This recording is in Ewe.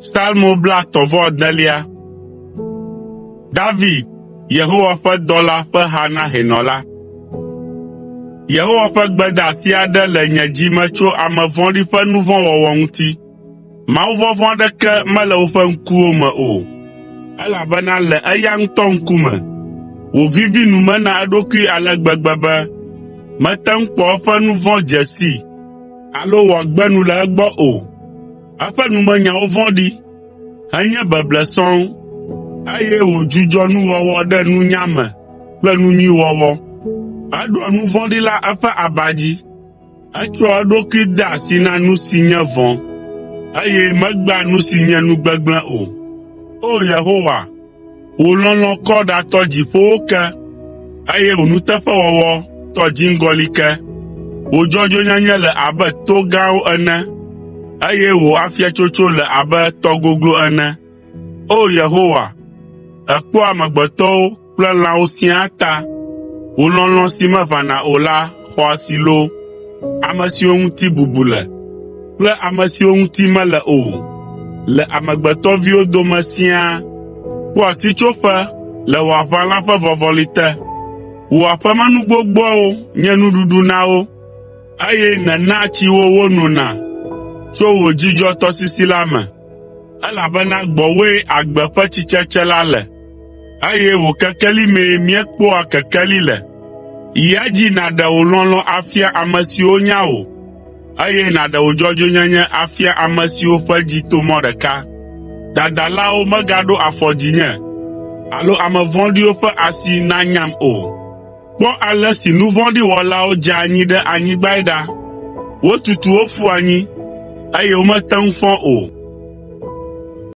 Psalmo 33. David, Yehowa ƒe dɔla ƒe ha na hɛnɔ la. Yehowa ƒe gbedeasi aɖe le nye dzi me tso ame vɔ̃ɖi ƒe nu vɔ̃ wɔwɔ ŋuti. Mawuvɔvɔ̃ aɖeke mele woƒe ŋkuwo me o, elabena le eya ŋutɔ ŋkume, wòvivi nu me na eɖokui ale gbegbe be mete ŋu kpɔ eƒe nu vɔ̃ dze sii alo wòagbe nu le egbɔ o. Eƒe numenyawo vɔ̃ɖi, henye beble sɔŋ, eye wòdzudzɔ nuwɔwɔ ɖe nunya me kple nu nyui wɔwɔ. Eɖoa nu vɔ̃ɖi la eƒe aba dzi. Etsɔa eɖokui dea asi na nu si nye vɔ̃, eye megbea nu si nye nu gbegblẽ o. O! Yehowa, wò lɔlɔ̃ kɔ ɖatɔ dziƒowo ke, eye wò nuteƒewɔwɔ tɔ dziŋgɔli ke. Wò dzɔdzɔenyenye le abe to gãwo ene, eye wò afiatsotso le abe tɔ goglo ene. O! Yehowa, èkpɔa amegbetɔwo kple lãwo siaa ta. Wò lɔlɔ̃ si meʋãna o la xɔ asi loo! Ame siwo ŋuti bubu le kple ame siwo ŋuti mele o le amegbetɔviwo dome siaa kpɔa sitsoƒe le wò aʋala ƒe vɔvɔli te. Wò aƒemenu gbogboawo nye nuɖuɖu na wo, eye nènaa tsi wo wonona tso wò dzidzɔtɔsisi la me. Elabena gbɔwòe agbe ƒe tsitsetse la le, eye wò kekeli mee míekpɔa kekeli le. Yi edzi nàɖe wò lɔlɔ̃ afia ame siwo nya wò, eye nàɖe wò dzɔdzɔenyenye afia ame siwo ƒe dzi to mɔ ɖeka. Dadalawo megaɖo afɔ dzinye alo ame vɔ̃ɖiwo ƒe asi nanyam o. Kpɔ ale si nu vɔ̃ɖi wɔlawo dze anyi ɖe anyigbae ɖa. Wotutu wo ƒu anyi, eye womete ŋu fɔ o.